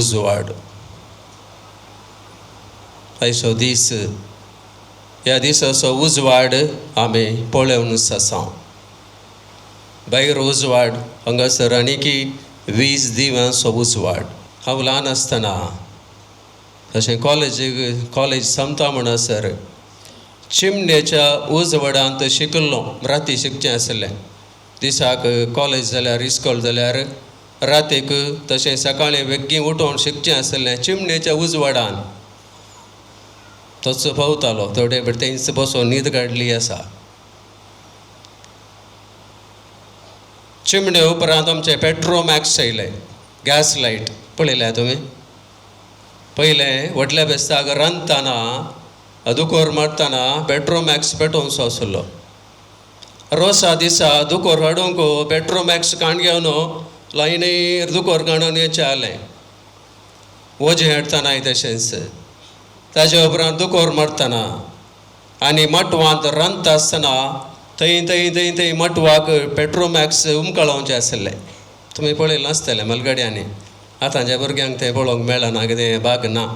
उजवाड. आयचो दीस, ह्या दिसाचो उजवाड आमी पळोवनच आसा. भायर उजवाड, हांगासर आनी की वीज दिव्यांचो उजवाड. हांव ल्हान आसतना तशें कॉलेज सोंपता म्हणसर चिमणेच्या उजवाडांत शिकल्लो. राती शिकचें आसलें, दिसाक कॉलेज जाल्यार इस्कोल जाल्यार रातीक तशें सकाळीं बेगीन उठोवन शिकचें आसलें. चिमणेच्या उजवाडान तोच पावतालो, थोडे थंयच बसोन न्हीद काडली आसा. चिमणे उपरांत आमचें पेट्रोमॅक्स येयलें, गॅस लायट पळयल्या तुमी. पयलें व्हडल्या बेस्ताक रांदतना दुकोर मारतना पेट्रोमॅक्स पेटोवचो आसलो. रोसा दिसा दुकोर हाडूंक पेट्रोमॅक्स काण घेवन लायनीर दुकोर काडून येचें जालें. वजें हाडटनाय तशेंच. ताजे उपरांत दुकोर मारतना आनी मटवांत रांदता आसतना थंय थंय थंय थंय मटवाक पेट्रोमॅक्स उमकळोवचें आसलें. तुमी पळयलें आसतलें मलगड्यांनी. आतांच्या भुरग्यांक तें पळोवंक मेळना, कितें बाग ना.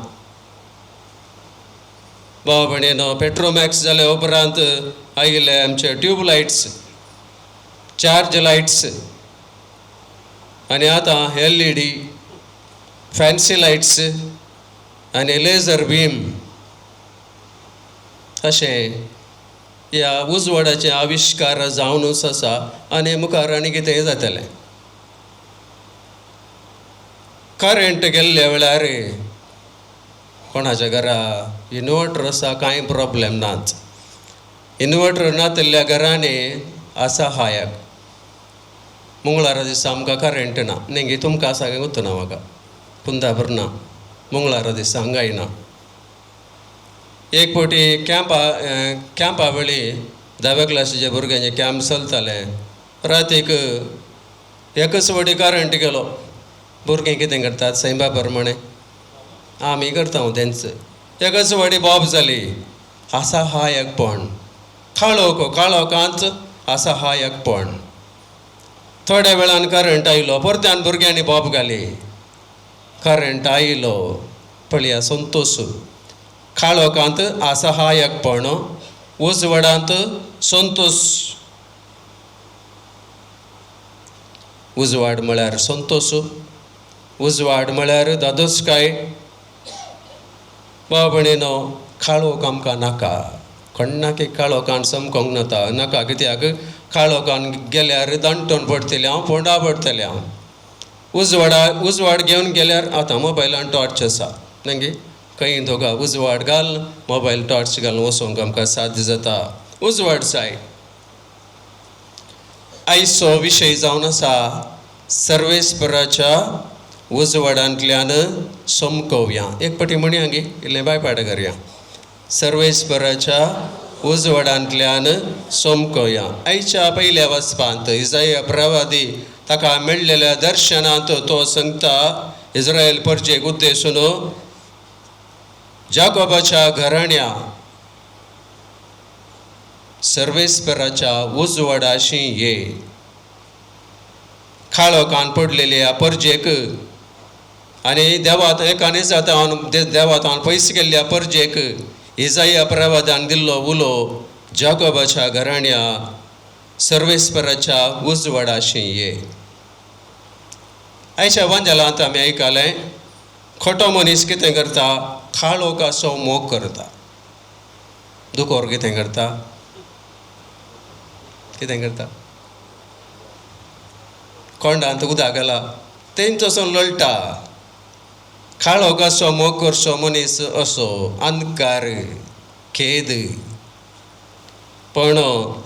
भाव भयणीनो, पेट्रोमॅक्स जाल्या उपरांत आयिल्ले आमचे ट्यूबलायट्स, चार्ज लायट्स आनी आतां LED, fancy lights आनी लेझर बीम. अशें ह्या उजवाडाचे आविश्कार जावनूच आसा आनी मुखार आनी कितें जातलें. करंट गेल्ल्या वेळार कोणाच्या घरा इन्वर्टर आसा कांय प्रॉब्लेम नाच. इन्वर्टर नातिल्ल्या घरांनी आसा हायक. मंगळारा दिसा आमकां करंट ना, नेंगी तुमकां आसा काय गोत्तू ना म्हाका, कुंदापूर ना, मंगळारा दिसा हांगाय ना. एक फावटी कॅम्पा वेळी धाव्या क्लासीच्या भुरग्यांचे कॅम्प चलतालें. रातीक एकच फावटी करंट गेलो. भुरगीं कितें करतात सैमा प्रमाणे आमी करता तेंच. एकच फावटी बॉब जाली. आसा हा एकपण, काळोख काळोखांत आसा हा एकपण. थोड्या वेळान करंट आयलो, परत्यान भुरग्यांनी बॉब घाली. करंट आयलो, पळया संतोश. काळोखांत आसा हा एकपण, उजवाडांत संतोश. उजवाड म्हळ्यार संतोश, उजवाड म्हळ्यार दादोसकाय. भाव भयणीनो, काळोख आमकां नाका. कोण्णाक काळोखान चमकोंक नाका नाका. कित्याक काळोखान गेल्यार दांटोन पडटलें हांव, फोंडा पडटलें हांव. उजवाड घेवन गेल्यार आतां मोबायलान टॉर्च आसा मागीर खंय तुका उजवाड घाल, मोबायल टॉर्च घालून वचोंक आमकां साध्य जाता. उजवाड जाय. आयचो विशय जावन आसा सर्वेस्पराच्या उजवाडांतल्यान चमकोवया. एक पटी म्हणया गे, इल्लें बायपाट करया. सर्वेस्पराच्या उजवाडांतल्यान चमकोवया. आयच्या पयल्या वचपांत इजाया प्रवादी ताका मेळ्ळेल्या दर्शनांत तो सांगता इस्रायल परजेक उद्देशून, जाकोबाच्या घराण्या सर्वेस्पराच्या उजवाडाशी ये. काळोखान पडलेल्या परजेक आनी देवात एका निजातावन देवातावन पयस गेल्ल्या परजेक इजाया प्रवादान दिल्लो उलो, जाकोबाच्या घराण्या सर्वेस्पराच्या उजवाडाशी ये. आयच्या वांजेलांत आमी आयकलें, खोटो मनीस कितें करता, काळोखाचो मोग करता. दुकोर कितें करता, कितें करता, कोंडांत उदक घाला तेंच वचोन लोळटा. काळोखाचो मोग करचो मनीस असो अंधकार, खेद. पण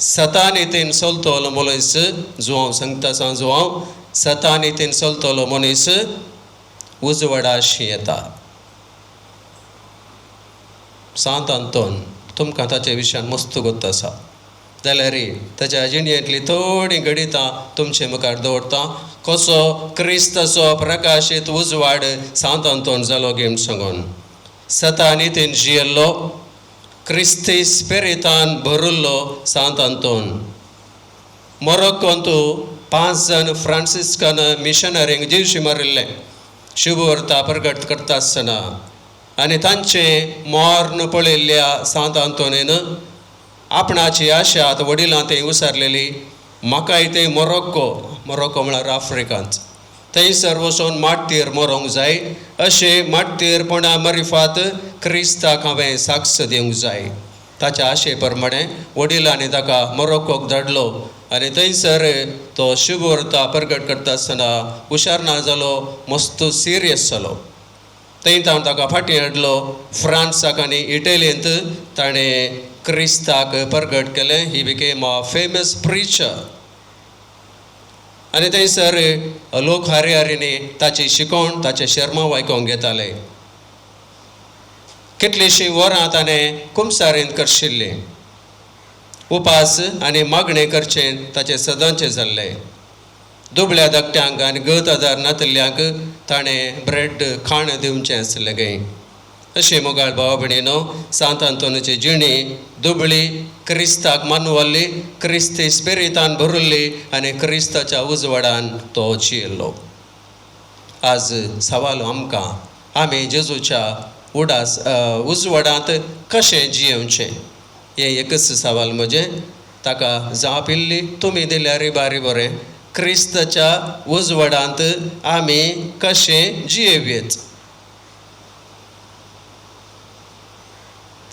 सतानितीन चलतलो मनीस, जुवांव सांगता सांग जुवांव, सतानितीन चलतलो मनीस उजवाडाशी येता. सांत आंतोन तुमकां ताचे विशयान मस्त गोत्त आसा जाल्यार ताच्या जिणेंतली थोडीं घडितां तुमचे मुखार दवरता. कसो क्रिस्ताचो प्रकाशीत उजवाड सांत आंतोन जालो गेम सांगून. सतानितीन जियेल्लो, क्रिस्ती स्पिरितान भरिल्लो सांत आंतोन. मोरोक्कोंत 5 जाण फ्रांसिस्कन मिशनरींक जिवशी मारिल्लें. शुभवर्ता प्रगट करता आसतना आनी तांचें मर्ण पळयल्ल्या सांत आंतोनीन आपणाची आशा आतां वडिलां थंय विसरलेली, म्हाकाय थंय मोरोक्को, मोरोक्को म्हळ्यार आफ्रिकांत, थंयसर वचून माट्टीर मरोंक जाय, अशें माट्टीरपणा मरिफात क्रिस्ताक हांवें साक्ष दिवंक जाय. ताच्या आशे प्रमाणें वडिलांनी ताका मोरोक्कोक धाडलो आनी थंयसर तो शुभवर्ता प्रगट करता आसतना हुशार ना जालो, मस्त सिरियस जालो. थंय ताणें ताका फाटीं हाडलो फ्रांसाक आनी इटलींत ताणें क्रिस्ताक प्रगट केलें. He became a famous preacher. आनी थंयसर लोक हारी हारींनी ताची शिकवण, ताचें शेर्मांव आयकोंक घेताले. कितलींशीं वरां ताणें कुमसारींत करशिल्लीं, उपास आनी मागणें करचें ताचें सदांचें जाल्लें. दुबळ्या धाकट्यांक आनी गत आदार नातिल्ल्यांक ताणें ब्रेड खाण दिवचें आसलें गय. अशें मोगाळ भाव भयणीनो, सांत आंतोनीची जिणी दुबळी, क्रिस्ताक मानवल्ली, क्रिस्ती स्पिरितान भरिल्ली आनी क्रिस्ताच्या उजवाडान तो जियेल्लो. आज सवाल आमकां, आमी जेजूच्या उडास उजवाडांत कशें जियेवचें हें एकच सवाल म्हजें. ताका जाप इल्ली तुमी दिल्यार बारी बरें. क्रिस्ताच्या उजवाडांत आमी कशें जियेवयेत?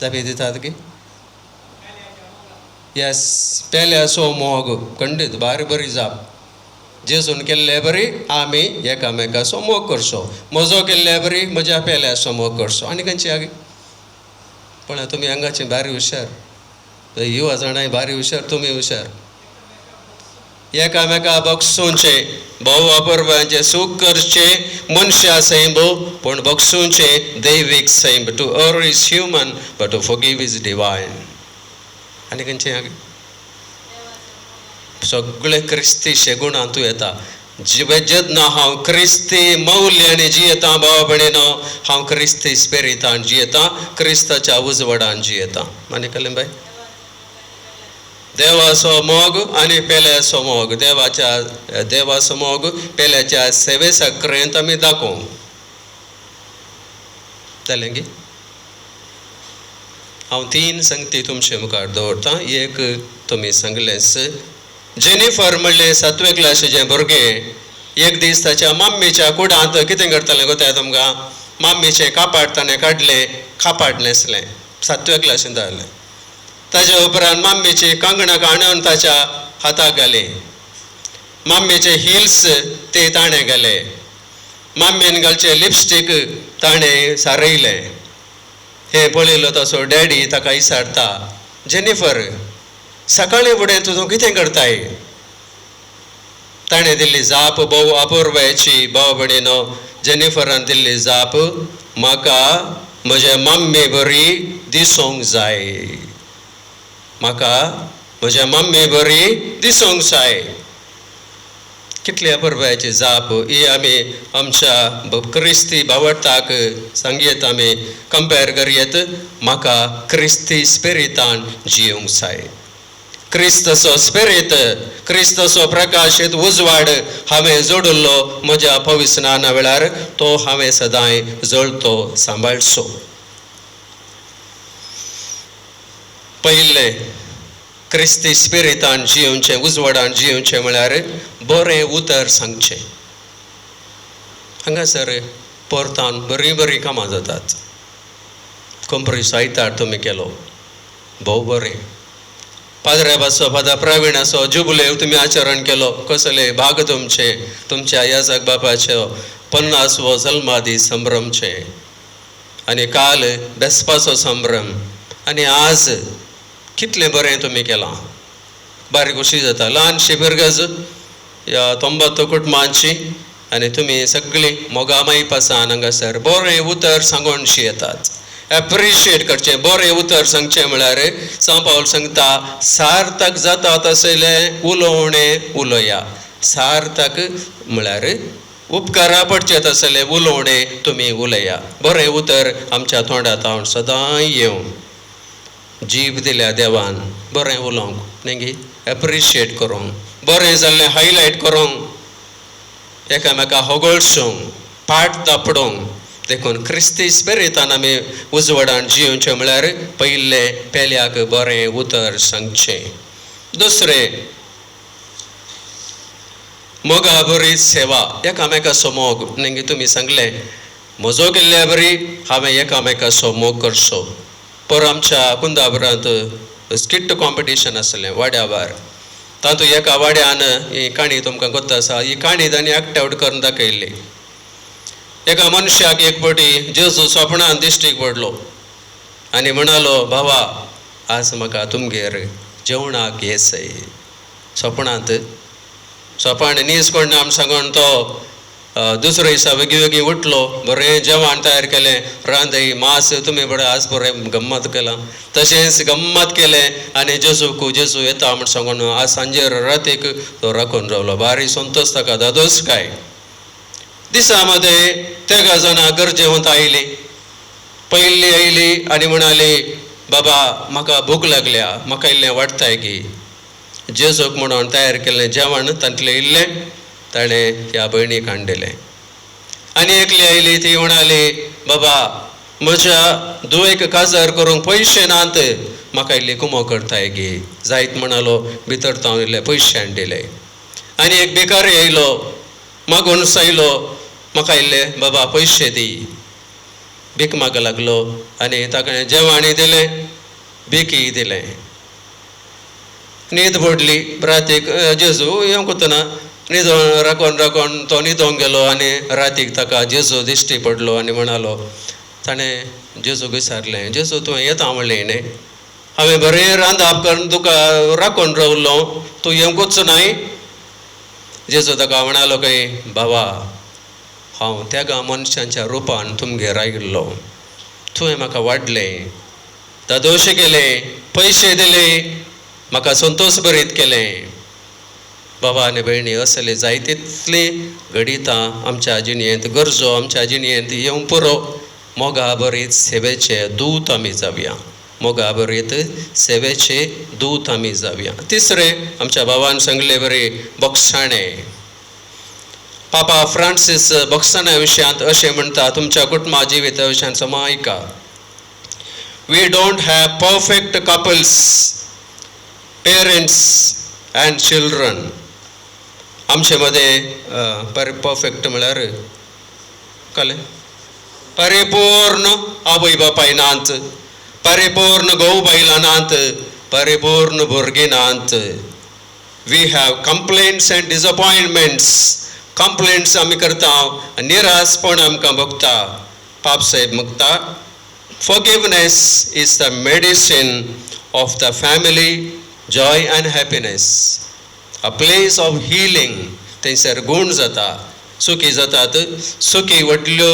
जापी दितात की येस, पेल्याचो मोग. खंडीत बारी बरी जाप. जेजून केल्ले बरी आमी एकामेकाचो मोग करचो, म्हजो केल्ले बरी म्हज्या पेल्याचो मोग करचो. आनी खंयची आगे पण तुमी हांगाची बारी हुशार, युवा जाणाय बारी हुशार, तुमी हुशार. एकामेका बक्षुंचें, भोव अपुरबायेचें सूख करचें मनशा सैंब, पूण बक्षुंचें दैवीक सैंब. To err is human but to forgive is divine. आनी खंयचें आगे सगळे क्रिस्ती शेगुणांतू येता. जेन्ना हांव क्रिस्ती मौल्यांनी जियेतां भाव भयणीनो, हांव क्रिस्ती स्पिरितान जियेतां, क्रिस्ताच्या उजवाडान जियेतां. मानी कलें बाय, देवाचो मोग आनी पेल्याचो मोग, देवाच्या देवाचो मोग पेल्याच्या सेवे सक्रेंत आमी दाखोवंक जालें गी. हांव तीन संगती तुमचे मुखार दवरतां. एक तुमी सांगलेंच, जेनिफर म्हणलें सातवे क्लासीचें भुरगें एक दीस ताच्या मम्मीच्या कुडांत कितें करतालें गोताय तुमकां? मम्मीचें कापाट ताणें काडलें, कापाट न्हेसलें, सातवे क्लासींत आसलें. ताच्या उपरांत मम्मीची कांकणां काडून ताच्या हाताक घालीं, मम्मीचे हिल्स ते ताणें घाले, मम्मीन घालचे लिपस्टीक ताणें सारयलें. हें पळयलो तसो डॅडी ताका विचारता, जेनिफर सकाळीं फुडें तुजो कितें करताय? ताणें दिल्ली जाप भोव अपुरबायेची. भाव भयणीनो, जेनिफरान दिल्ली जाप, म्हाका म्हजे मम्मी बरी दिसूंक जाय, म्हाका म्हज्या मम्मी बरी दिसूंक जाय. कितली अपुरबायेची जाप ही. आमी आमच्या क्रिस्ती भावडताक सांगयेत, आमी कंपेर करयेत, म्हाका क्रिस्ती स्पिरितान जियोंक जाय. क्रिस्ताचो स्पिरीत, क्रिस्ताचो प्रकाशीत उजवाड हांवें जोडिल्लो म्हज्या पविस्नाना वेळार, तो हांवें सदांय जळतो सांबाळचो. पयलें क्रिस्ती स्पिरितान जियोवचें, उजवाडान जियोवचें म्हळ्यार बरें उतर सांगचें. हांगासर पोरतान बरीं बरीं कामां जातात. कंप्रीस आयतार तुमी केलो भोव बरें. पाद्र्याबाचो, फादर प्रवीणाचो जुबलेव तुमी आचरण केलो, कसले भाग तुमचे, तुमच्या याजक बापाचो 50वो जल्मादीस संभ्रमचे, आनी काल बेसपाचो संभ्रम, आनी आज कितलें बरें तुमी केलां. बारीक खोशी जाता. ल्हानशी भुरगज ह्या तोंबातो कुटुंबांची आनी तुमी सगळीं मोगामाई पासान हांगासर बरें उतर सांगोन येतात. एप्रिशिएट करचें, बरें उतर सांगचें म्हळ्यार सांव पावल सांगता, सार्थक जाता तसलें उलोवणें उलोया. सार्थक म्हळ्यार उपकारा पडचें तसलें उलोवणें तुमी उलया. बरें उतर आमच्या तोंडांत हांव सदांय येवं. जीब दिल्या देवान बरें उलोवंक न्ही गी, एप्रिशिएट करूंक, बरें जाल्लें हायलायट करूंक, एकामेका होगळसूंक. पाट दापडोंक. देखून क्रिस्ती स्पिरितान आमी उजवाडान जियोवचें म्हळ्यार पयलें पेल्याक बरें उतर सांगचें. दुसरें मोगा बरी सेवा, एकामेकाचो मोग. न्ही तुमी सांगलें म्हजो केल्ल्या बरी हांवें एकामेकाचो मोग करचो. पर आमच्या कुंदाबरांत स्किट कॉम्पिटिशन आसलें वाड्यावार, तातूंत एका वाड्यान ही काणी तुमकां गोत्त आसा, ही काणी तांणी एक्ट आवट करून दाखयल्ली. एका मनशाक एक फावटी जेजू सपनान दिश्टीक पडलो आनी म्हणालो, बाबा आज म्हाका तुमगेर जेवणाक येसय. सपनांत सपाण नीस कोण ना सांगून तो दुसरो दिसा वेगीं वेगीं उठलो, बरें जेवण तयार केलें, रांदय मास तुमी बरें आज बरें गम्मत केलां, तशेंच गम्मत केलें आनी जेजूक जेजू येता म्हण सांगून आज सांजेर रातीक तो राखून रावलो. बारी संतोश ताका दादोस काय. दिसा मदें तेगा जाणां गरजेवंत आयली. पयली आयली आनी म्हणाली, बाबा म्हाका भूक लागल्या, म्हाका इल्लें वाडटाय की. जेजूक म्हणून तयार केल्लें जेवण तांतलें इल्लें ताणें ह्या भयणीक हाडिल्लें. आनी एकली आयली ती म्हणाली, बाबा म्हज्या धुवेक काजार करूंक पयशे नात, म्हाका इल्ली कुमो करताय गी. जायत म्हणालो, भितर तावन इल्ले पयशे हाडिल्ले. आनी एक भिकारी आयलो, मागून आयलो, म्हाका इल्ले बाबा पयशे दी. भीक मागूंक लागलो आनी ताका जेवणूय दिलें, भिकूय दिलें. न्हीद पडली रातीक, जेजू येवंकूच ना, न्हिदोन राखोन राखोन तो न्हिदोंक गेलो आनी रातीक ताका जेजू दिश्टी पडलो आनी म्हणालो, ताणें जेजूक विचारलें, जेजू तुवें येता म्हणलें न्ही, हांवें बरें रांदाप करून तुका राखून रावलो, तूं येवंकूच नाय. जेजू ताका म्हणालो खंय, बाबा हांव त्या मनशांच्या रुपान तुमगेर आयिल्लो, तुवें म्हाका वाडलें, दादोशें केलें, पयशे दिले, म्हाका संतोश बरीत केलें. बाबा आनी भयणी असले जाय तितली घडितां आमच्या जिणेंत, गरजो आमच्या जिणेंत येवंक पुरो. मोगा बरीत सेवेचे दूत आमी जावया, मोगा बरीत सेवेचे दूत आमी जावया. तिसरें आमच्या बाबान सांगले बरी बक्षाणें. पापा फ्रांसीस बक्षाण्या विशयांत अशें म्हणटा, तुमच्या कुटुंबा जिविता विशयांत समा आयका. We don't have perfect couples, parents and children. आमचे मदें परफेक्ट म्हळ्यार कळ्ळें, परिपूर्ण आवय बापाय नात, परिपूर्ण घोव बायलां नात, परिपूर्ण भुरगीं नात. We have complaints and disappointments. Complaints आमी करता, निराशपण आमकां भोगता. पाप साहेब मुक्ता, forgiveness is the medicine of the family, joy and happiness, a place of healing. थंयसर गूण जाता, सुखी जातात. सुखी व्हडल्यो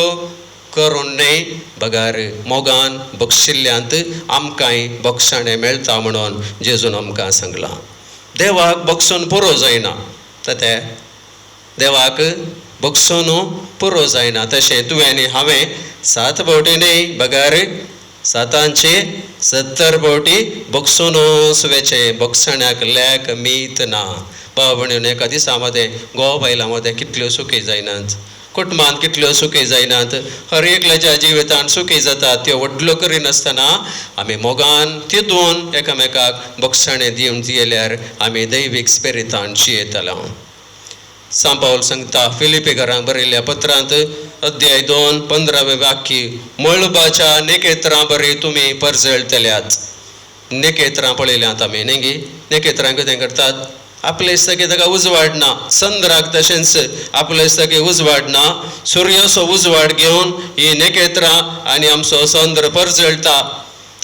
करून न्हय, बगार मोगान बक्षिल्ल्यांत आमकांय बक्षाणें मेळटा म्हणून जेजून आमकां सांगलां. देवाक बक्षून पुरो जायना, ते देवाक बक्षून पुरो जायना. तशें तुवें आनी हांवें 7 फावटी न्हय बगार 7 70 फावटी बक्षून वेचें, बक्षण्याक लेख मीत ना. बाबा म्हणून एका दिसा मदें घोव बायलां मदें कितल्यो सुखी जायनात, कुटुंबांत कितल्यो सुखी जायनात, हर एकल्याच्या जिवितांत सुखी जातात त्यो व्हडल्यो करिनासतना आमी मोगान तितून एकामेकाक बक्षणें दिवन जियेल्यार आमी दैवीक स्पिरितान जियेतले. सांत पावल सांगता फिलिपी घरांक बरयल्ल्या पत्रांत अध्याय 2 15वें वाक्य, मळबाच्या नेकेत्रां बरी तुमी परजळटल्यात. नेकेत्रां पळयल्यांत आमी न्ही गी, नेकेत्रां कितें करतात, आपले दिसता की ताका उजवाड ना, चंद्राक तशेंच आपले दिसता की उजवाड ना, सुर्याचो उजवाड घेवन ही नेकेत्रां आनी आमचो चंद्र परजळटा.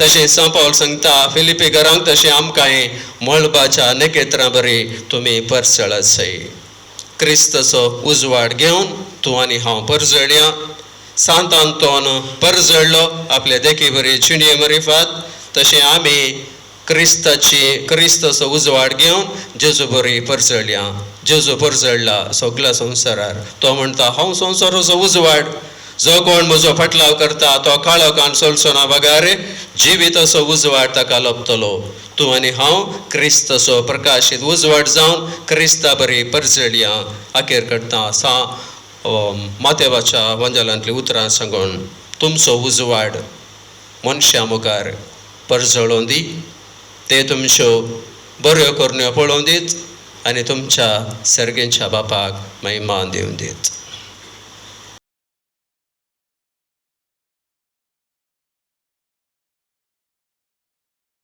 तशें सांत पावल सांगता फिलिपी घरांक, तशें आमकांय मळबाच्या नेकेत्रां बरी तुमी परजळत सय. क्रिस्ताचो उजवाड घेवन तूं आनी हांव परजळया. सांत आंतोन परजळ्ळो आपले देखी बरी जिणये मरिफात, तशें आमी क्रिस्ताची क्रिस्ताचो उजवाड घेवन जेजू बरी परजळया. जेजू परजळ्ळा सगल्या संवसारार. तो म्हणटा हांव संवसाराचो उजवाड, जो कोण म्हजो फाटलाव करता तो काळोखान चलचो ना बगार जिविताचो उजवाड ताका लभतलो. तूं आनी हांव क्रिस्ताचो प्रकाशीत उजवाड जावन क्रिस्ता बरी परजळया. अखेर करता सा मातेवाच्या वंजलांतलीं उतरां सांगून तुमचो उजवाड मनशां मुखार परजळोवन दी, ते तुमच्यो बऱ्यो करण्यो पळोवन दीत आनी तुमच्या सर्गेंच्या बापाक महिमा दिवन दीत.